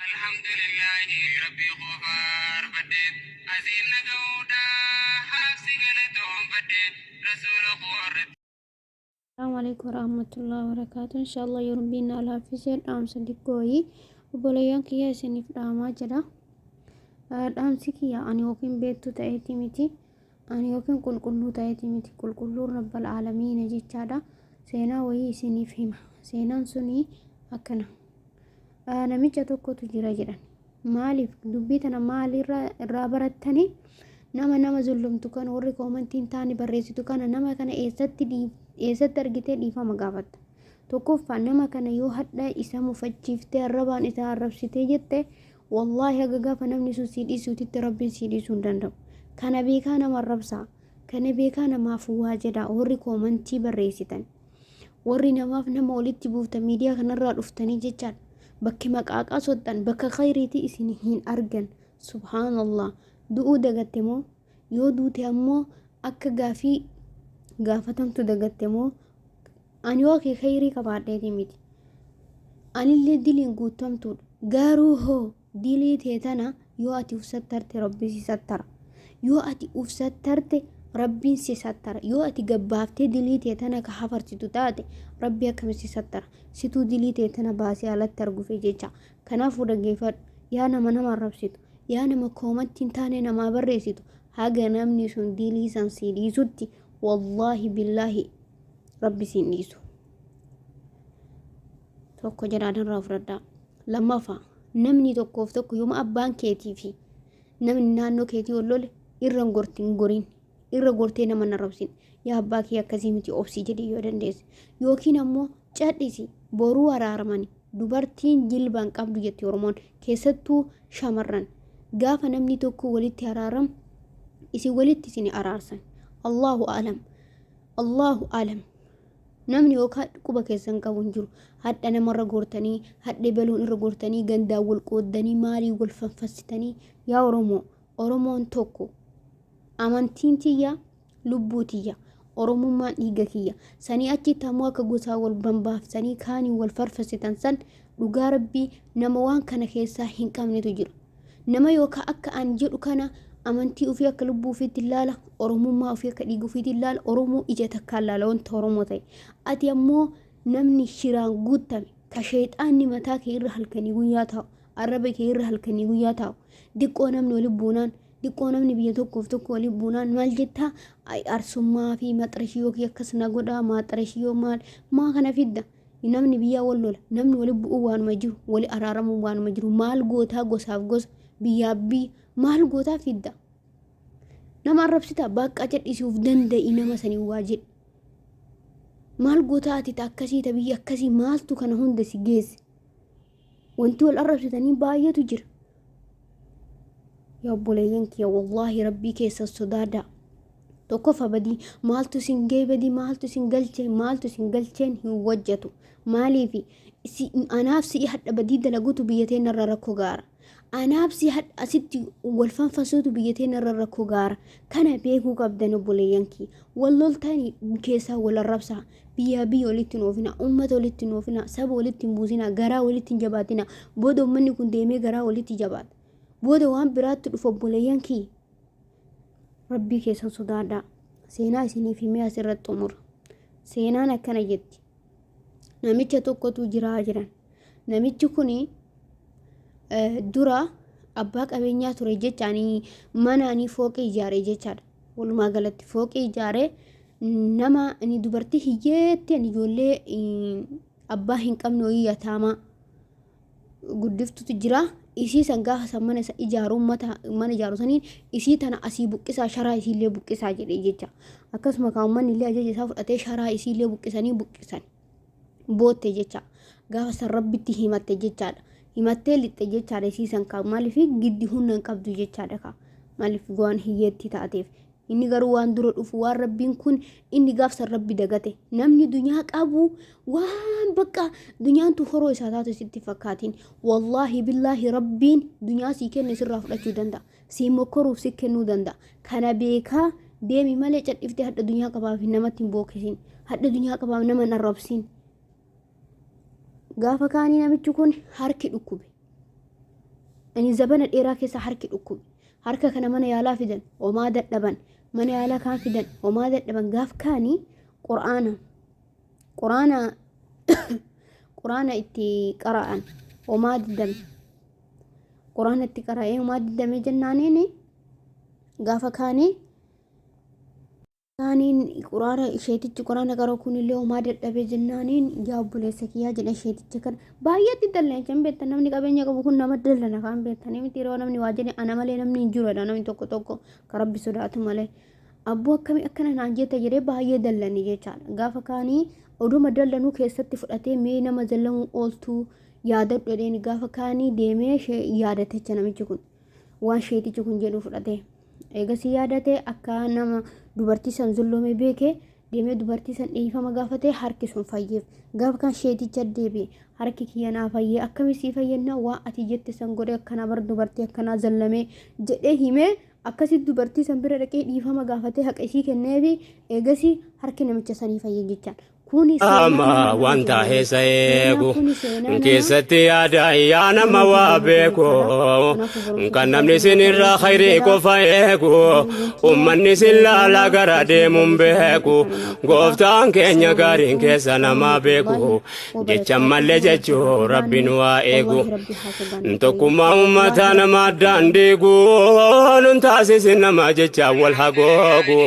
Alhamdulillahi Rabbii koo faarfadhe asiin na ga'uudhaaf si galatoomfadhe Rasuula koo irratti. Assalamu alaikum warahmatullahi wabarakatuh. Inshallah yoo rabbiin na laaffise dhaamsa diqqoo wayii obboleeyyan kiyya isiniif dhaamaa jira. Dhaamsi kiyya ani yookiin beektuu ta'eeti miti. Ani yookiin qulqulluu ta'eeti miti. Qulqulluun rabbal aalamiina jechaadha. Seenaa wayii isiniif hima. Seenaan suni akkana. Namicha tokkotu jira jedhan. Maaliif dubbii tana maalirraa irraa barattanii nama nama zullumtu kana warri koomantii hin taane barreessitu kana nama kana eessatti eessatti argitee dhiifama gaafatta. Tokkoffaa nama kana yoo hadha isa mufachiiftee arrabaan isa arrabsitee jette wallaahi haga gaafa namni sun sii dhiisuutitti rabbiin sii dhiisuu hin danda'u. Kana beekaa nama arrabsaa. Kana beekaa namaaf waa jedhaa warri koomantii barreessitan. Warri namaaf nama walitti buuftan miidiyaa kanarraa dhuftanii jechaadha. Bakki maqaaqaa soxxan bakka khayriitii isin hin argan. Subhaanallah. Du'uu dagatte moo? Yoo duute ammoo akka gaafii gaafatamtu dagatte moo? Ani yoo kee khayrii qabaadheeti miti. Anillee diliin guutamtuudha. Garuu hoo Dilii tee tana yoo ati uf sattarte Rabbi si sattara. Yoo ati uf sattarte Rabbiin si sattara. Yoo ati gabbaaftee dilii tee tana ka hafarsitu taate Rabbi akkami si sattara. Situu dilii tee tana baasee alatti argufe jecha. Kanaafuu dhaggeeffadhu. Yaa nama nama arrabsitu. Yaa nama koomatti hin taane namaa barreessitu. Haga namni sun dilii san si dhiisutti wallaahi billaahi Rabbi si hin dhiisu. Tokko jedhaan irraa fudhadhaa. Lammaffaa, namni tokkoof tokko yooma abbaan keetii fi namni naannoo keetii wal lole irra hin gorti hin gorin. Irra gortee nama hin arrabsin. Yaa abbaa kee akkasii miti obsii jedhii yoo dandeesse. Yookiin ammoo cadhisi boruu araaramani. Dubartiin jilba hin qabdu jetti Oromoon. Keessattuu shamarran. Gaafa namni tokko walitti araaramu isin walitti isin araarsan. Allahu a'lam. Allahu a'lam. Namni yookaan quba keessan qabu hin jiru. Hadha namarra goortanii, hadha baluun irra goortanii, gandaan wal qooddanii, maalii wal fanfassitanii. Yaa Oromoo, Oromoon tokko. Amantiin tiyya, lubbuu tiyya. Oromummaan dhiiga kiyya. Sanii achitti ammoo akka gosaa wal bambaaftanii kaaniin wal farfasitan san dhugaa rabbii nama waan kana keessaa hin qabnetu jira. Nama yookaan akka an jedhu kana amantii ofii akka lubbuu ofiitti ilaala, Oromummaa ofii akka dhiiga ofiitti ilaala, Oromoo ija takkaan ilaala wanta Oromoo ta'e. Ati ammoo namni shiraan guuttame ka sheexaanni mataa kee irra halkanii guyyaa taa'u, arraba kee irra halkanii guyyaa taa'u, diqqoo namni wali buunaan, diqqoo namni biyya tokkoof tokko wali buunaan maal jettaa? Ay arsummaa fi maxarashiyoo kee akkas na godhaa, maaxarashiyoo maal maa kana fidda? Namni biyyaa wal lola, namni wali bu'uu waanuma jiru, wali araaramuu waanuma jiru, maal gootaa gosaaf gosa, biyyaaf biyya, maal gootaa fidda? Nama arrabsitaa baqqaa cadhisii of danda'i nama sanii waa jedhi. Maal gootaa ati ta akkasii ta biyya akkasii maaltu kana hunda si geesse? Wanti wal arrabsitanii baay'eetu jira. Yaa obboleeyyan kiyya wallaahi rabbii keessan sodaadhaa. Tokkoffaa badii maaltu isin ga'e badii maaltu isin galche maaltu isin galcheen hin wajjatu. Maaliif anaaf si'i hadha badii dalagutu biyya teenyarra rakkoo gaara. Anaaf si hadha asitti wal fanfasuutu biyya teenyarra rakkoo gaara. Kana beekuu qabdan obboleeyyan kiyya. Wal loltanii keessaa wal arrabsaa. Biyyaa biyya walitti hin oofinaa. Uummata walitti hin oofinaa. Saba walitti hin buusinaa. Garaa walitti hin jabaatinaa. Booda uummanni kun deemee garaa walitti jabaata. Booda waan biraatti dhufa obboleeyyan kiyya. Rabbii keessan sodaadhaa. Seenaa isiniif himee asirratti xumura. Seenaan akkana jetti. Namicha tokkotu jiraa jiran. Namichi kuni dura abbaa qabeenyaa ture jechaanii manaanii fooqii ijaare jechaadha. Walumaa galatti fooqii ijaaree nama inni dubartii hiyyeetti ani ijoollee abbaa hin qabne wayii yataamaa guddiftutu jira. Isii san gaafa san mana isa ijaaru mata mana ijaaru saniin isii tana asii buqqisaa sharaa isiillee buqqisaa jedhee jecha. Akkasuma kaa uummanni illee ajaja isaa fudhatee sharaa isiillee buqqisanii buqqisan. Bootte jecha. Gaafa san rabbitti himatte jechaadha. Himattee lixxe jechaadha isii san kaa maaliif giddi humna hin qabdu jechaadha kaa. Maaliif waan hiyyeetti taateef. Inni garuu waan dura dhufu waan rabbiin kun inni gaaf san rabbi dagate. Namni dunyaa qabu waan bakka dunyaan tu horoo isaa taatu sitti fakkaatiin. Wallaahi billaahi rabbiin dunyaa sii kenne sirraa fudhachuu danda'a. Sii mokkoruuf si kennuu danda'a. Kana beekaa deemi malee cadhiftee hadha dunyaa qabaaf namatti hin bookisin. Hadha dunyaa qabaaf nama hin arrabsin. Gaafa kaanii namichi kun harki dhukkube. Ani zabana dheeraa keessa harki dhukkube. Harka kana mana yaalaa fidan homaa dadhaban. Mana yaalaa kaan fidan homaa dadhaban. Gaaf kaanii qur'aana qur'aana qur'aana itti qara'an homaa didame. Qur'aana itti qara'ee homaa didame jennaaniin gaafa kaanii Isaaniin quraana isheetichi quraana qara'u kunillee homaa dadhabee jennaaniin, yaa obboleessa kiyyaa jedhe isheeticha kana baay'eetti dallana hin beektan. Namni qabeenya qabu kun nama dallana kaan beektanii miti? Yeroo namni waa jedhe ana malee namni hin jiru jedha namni tokko tokko ka Rabbi sodaatu malee. Abboo, akkamii akkana naan jette jedhee baay'ee dallani jechaadha. Gaafa kaanii oduma dallanuu keessatti fudhatee, mee nama dallanuu ooltuu yaadadhu jedheen. Gaafa kaanii deemee yaadatecha namichi kun waan sheetichi kun jedhu fudhatee. Eegasii yaadate, akka nama dubartii san zulloome beeke, deemee dubartii san dhiifama gaafate, harki sun fayyeef. Gaafa kan sheeticha deebi'e, harki kiyya naa fayyee, akkamii sii fayyannaa, waa ati jette san godhe, akkanaa bar dubartii akkanaa zallamee jedhee himee, akkasitti dubartii san bira dhaqee dhiifama gaafatee haqa isii kenneefi, eegasii harki namicha sanii fayye jechaan. Kuni seenaa Ama nama nama wanta jaalladha. heessa Seenaa eegu kuni seenaa nama keessatti yaada yaa nama nama waa jaalladha beeku jechaadha. Kanaafuu barumsa kan guddaa namni isin isin irraa irraa khayrii jedha. qofa eegu, Obboleeyyan kiyya, ummanni isin laalaa galatoomaa gara isin deemuun barreessu beeku. kana naaf godhaa. Gooftaan keenya Assalaamu gaariin alaikum keessa namaa beeku, warahmatullahi jecha mallee wabarakaatuhu. Rabbi jechuu haa Rabbiin sodaannu. waa eegu. Wallahi Rabbi haa sodaannu. Tokkummaa Wallahi ummataa Rabbi nama haa addaan sodaannu. diigu nun taasisin nama jecha wal hagoogu.